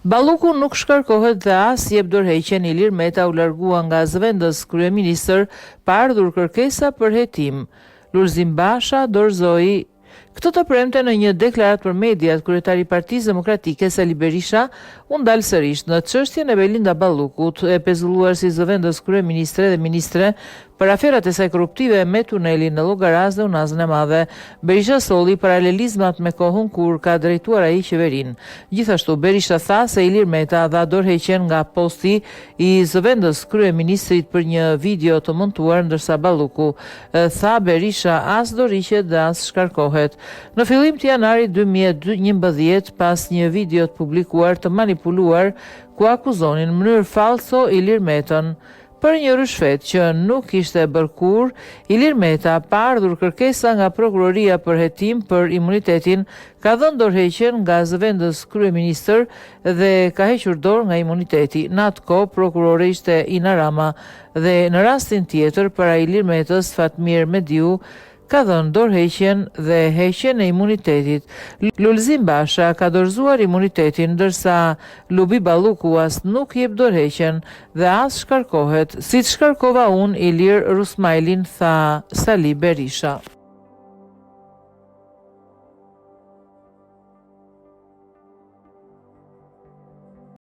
Balluku nuk shkarkohet dhe as jep dorëheqjen Ilir Meta u largua nga zëvendës kryeministër pa ardhur kërkesa për hetim. Lulzim Basha dorëzoi Këtë të premte në një deklaratë për mediat, kryetari i Partisë Demokratike, Sali Berisha, u ndal sërish në çështjen e Belinda Ballukut, e pezulluar si zëvendës kryeministre dhe ministre për aferat e saj korruptive me tunelin e Llogarasë dhe Unazën e Madhe. Berisha solli paralelizmat me kohën kur ka drejtuar ai qeverinë. Gjithashtu, Berisha tha se Ilir Meta dha dorëheqjen nga posti i zëvendës kryeministrit për një video të montuar ndërsa Balluku Tha Berisha as dorëhiqet dhe as shkarkohet. Në fillim të janarit 2011, pas një video të publikuar të manipuluar ku akuzonin në mënyrë fallco Ilir Metën për një ryshfet që nuk kishte bërë kurrë, Ilir Meta, pa ardhur kërkesa nga prokuroria për hetim për imunitetin, ka dhënë dorëheqjen nga zëvendës kryeministër dhe ka hequr dorë nga imuniteti. Në atë kohë prokurore ishte Ina Rama, Dhe në rastin tjetër, para Ilir Metës, Fatmir Mediu ka dhënë dorëheqjen dhe heqjen e imunitetit. Lulzim Basha ka dorëzuar imunitetin, ndërsa Lubi Balluku as nuk jep dorëheqjen dhe as shkarkohet, siç shkarkova unë Ilir Rusmajlin, tha Sali Berisha.